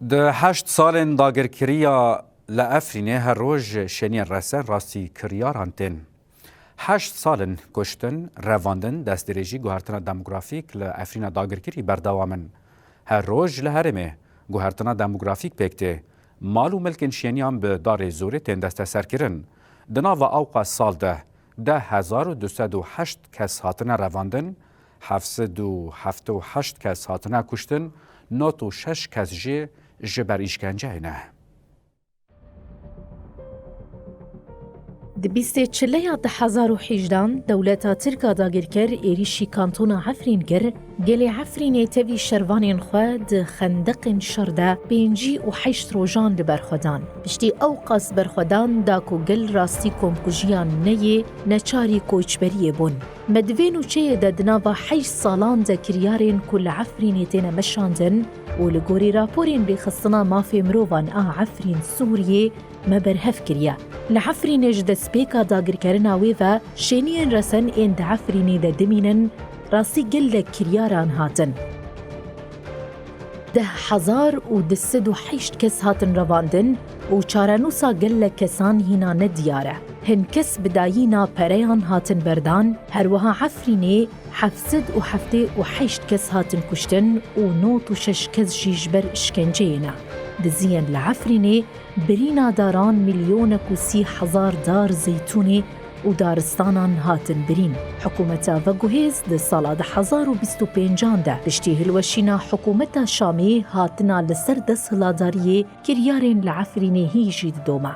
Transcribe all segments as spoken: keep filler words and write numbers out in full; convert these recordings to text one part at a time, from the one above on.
Di heşt salên dagirkiriya li Efrînê her roj şêniyên resen rastî kiryaran tên. Heşt sal in kuştin, revandin, destdirêjî, guhertina demografîk li Efrîna dagirkirî berdewam in. Her roj li herêmê guhertina demografîk pêk tê. Mal û milkên şêniyan bi darê zorê tên desteserkirin. Di nava ewqas sal de deh hezar û du sed û heşt kes hatine revandin, heft sed û hevdeh û heşt kes hatine kuştin, nod û şeş kes jî ji ber îşkenceyê ne. Di bîstê çileya du hezar û hejdehan dewleta Tirk a dagirker êrîşî kantona Efrîn kir, gelê Efrînê tevî şervanên xwe di xendeqên şer de pêncî û heşt rojan li ber xwe dan. Piştî ew qas berxwedan da ku gel rastî komkujiyan neyê, neçarî koçberiyê bûn. Me di vê nûçeyê de di nava heşt salan de kiryarên ku li Efrînê têne meşandin û li gorî raporên Rêxistina Mafê Mirovan a Efrîn Sûriyê me berhev kiriye. Li Efrînê ji destpêka dagirkerina wê ve şêniyên resen ên di Efrînê de dimînin rastî gelek kiryaran hatin. Deh hezar û du sed û heşt kes hatin revandin û çarenûsa gelek kesan hîna nediyar e. Hin kes bi dayîna pereyan hatin berdan, her wiha Efrînê heft sed û hevdeh û heşt kes hatin kuştin û nod û şeş kes jî ji ber îşkenceyê ne. Diziyên li Efrînê birîna daran milyonek û sî hezar dar zeytûnê û daristanan hatin birîn. Hikûmeta veguhêz di sala du hezar û bîst û pêncan de piştî hilweşîna hikûmeta Şamê hatina li ser desthilatdariyê kiryarên li Efrînê hî jî didome.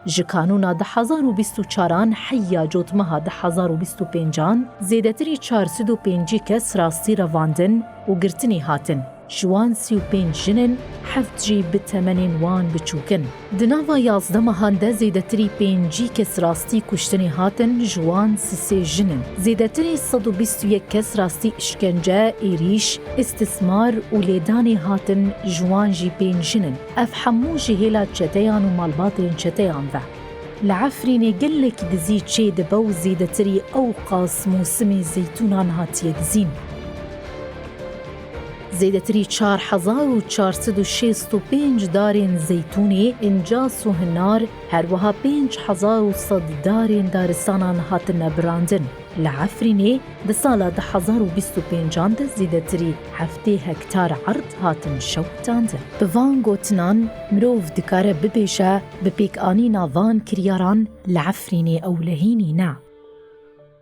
Ji kanûna du hezar û bîst û çaran heya cotmeha du hezar û bîst û pêncan zêdetirî çar sed û pêncî kes rastî revandin û girtinê hatin. Ji wan sî û pênc jin in, heft jî bi temenên wan biçûk in. Di nava yazdeh mehan de zêdetirî pêncî kes rastî kuştinê hatin, ji wan sisê jin in. Zêdetirî sed û bîst û yek kes rastî îşkence, êrîş, îstismar û lêdanê hatin, ji wan jî pênc jin in. Ev hemû ji hêla çeteyan û malbatên çeteyan ve. Li Efrînê gelek dizî çêdibe û zêdetirî ew qas mûsimê zeytûnan hatiye dizîn. Zêdetirî çar hezar û çar sed û şêst û pênc darên zeytûnê, incas û hinar, her wiha pênc hezar û sed darên daristanan hatine birandin. Li Efrînê di sala du hezar û bîst û pêncan de zêdetirî heftê hektar erd hatin şewitandin. Bi van gotinan mirov dikare bibêje, bi pêkanîna van kiryaran li Efrînê ewlehînî ne.